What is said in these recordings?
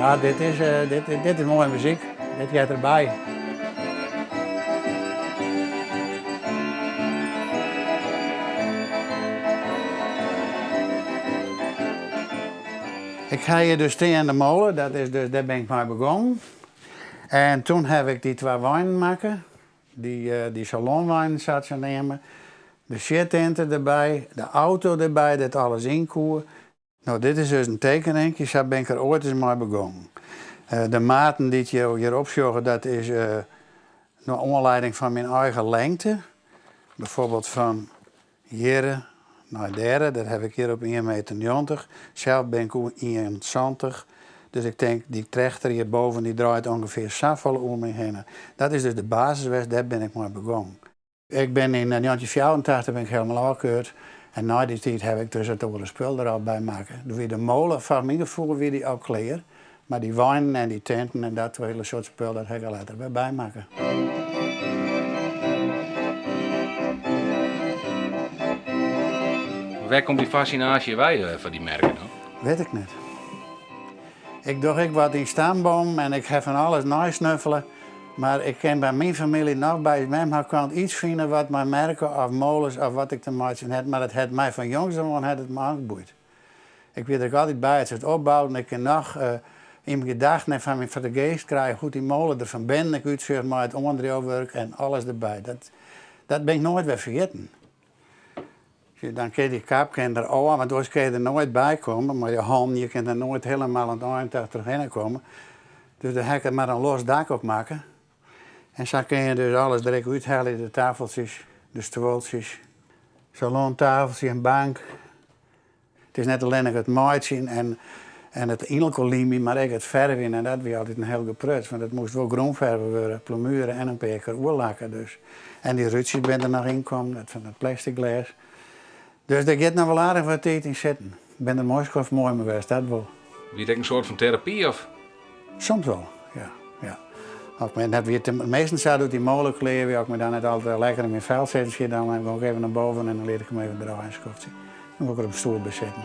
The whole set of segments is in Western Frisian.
Ja, dit is, dit, dit is moaie muzyk. Dit heart derby. Ik ha hjir dus stean de mole, dat is dus, dêr bin ik mei begongen. En toen haw ik dy twa weinen makke, dy, dy salonweinen sa't se neame. De sjittinte derby, de auto derby, dêr't alles yn koe. No, dit is dus in tekeninkje, sa bin ik der oait ris mei begongen. De maten dy't jo hjir op sjogge, dat is nei oanlieding fan myn eigen lengte. Bijvoorbeeld fan hjirre nei dêre, dat haw ik hjir op ien meter 90. Sels bin ik oer 1,70. Dus ik tink, dy trechter hjirboven dy draait ûngefear safolle oer my hinne. Dat is dus de basis west, dêr bin ik mei begongen. Ik bin yn 1984 bin ik helemaal ôfkeurd en nei dy tiid haw ik dus it oare spul der al by makke. Doe wie de mole, foar myn gefoel wie dy al klear, mar dy weinen en dy tinten en dat hiele soart spul dat haw ik der letter wer by makke. Wêr komt dy fassinaasje wei foar dy merken dan? Wit ik net. Ik doch ek wat yn stambomen en ik haw fan alles neisnuffele. Mar ik kin by myn famylje noch by mem har kant iets fine wat mei merke of moles of wat ek te meitsjen hat, mar it hat my fan jongs af oan hat it my oanboeid. Ik wie der ek altyd by as se it opbouden. Ik kin noch yn myn gedachten en foar myn foar de geast krije hoe't dy mole der fan binnen ek útsjocht mei it oandriuwwurk en alles derby. Dat dat bin ik noait wer ferjitten. Dan kin dy kap kin der ôf, want oars kin je der noait by komme mei je hannen. Je kin der noait helemaal oan it ein ta trochhinne komme. Dus dêr ha ik der mar in los dak op makke. En sa kin je dus alles der ek úthelje, de tafeltsjes, de stuoltsjes, salontafeltsje, in bank. It is net allinnich it meitsjen en en it yn elkoar lymjen, mar ek it fervjen. En dat wie altyd in hiel gepruts, want it moast wol grûnferve wurde, plamuere en in pear kear oerlakke. Dus. En dy rútsjes binne der noch ynkommen, dat fan dat plastic glês. Dus dêr giet noch wol aardich wat tiid yn sitten. Ik bin der moai skoft moai mei west, dat wol. Wie it ek in soart fan terapy of? Soms wol, ja. ja. As ik my net wie, meastal sa doe't dy mole klear wie, as ik my dan net altyd lekker yn myn fel sitten siet, dan gong ik even nei boven en dan liet ik him even draaien in skoftsje. Dan gong ik der op de stoel by sitten.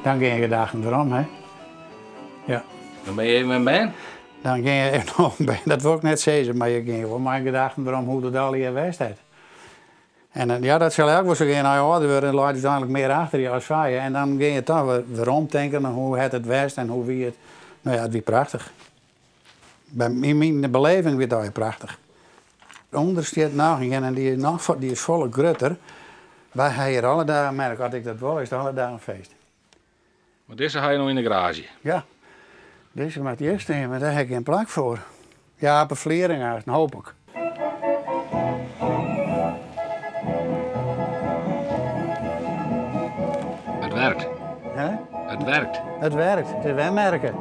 Dan gean je gedachten werom, hè. Ja. Dan bin je even in bern? Dan gean je even noch in bern. Dat wol ik net sizze, mar je gean wol mei gedachten werom hoe't it allegear west hat. En ja, dat sil elk wol sa gean, as je âlder wurde, dan leit úteinlik mear achter je as foar je. En dan gean je toch wer weromtinken hoe hat it west en hoe wie it. No ja, it wie prachtich. By yn myn beleving wie it allegear prachtich. Under stiet noch ien en dy is noch dy is folle grutter. Wy ha hjir alle dagen merk, as ik dat wol, is it alle dagen feest. Mar dizze ha je no yn de garaazje? Ja, dizze moat hjir stean, mar dêr ha ik gjin plak foar. Ja, op 'e fliering aanst, hoop ik. It werkt. Hè? It werkt. It werkt. It is wer merke.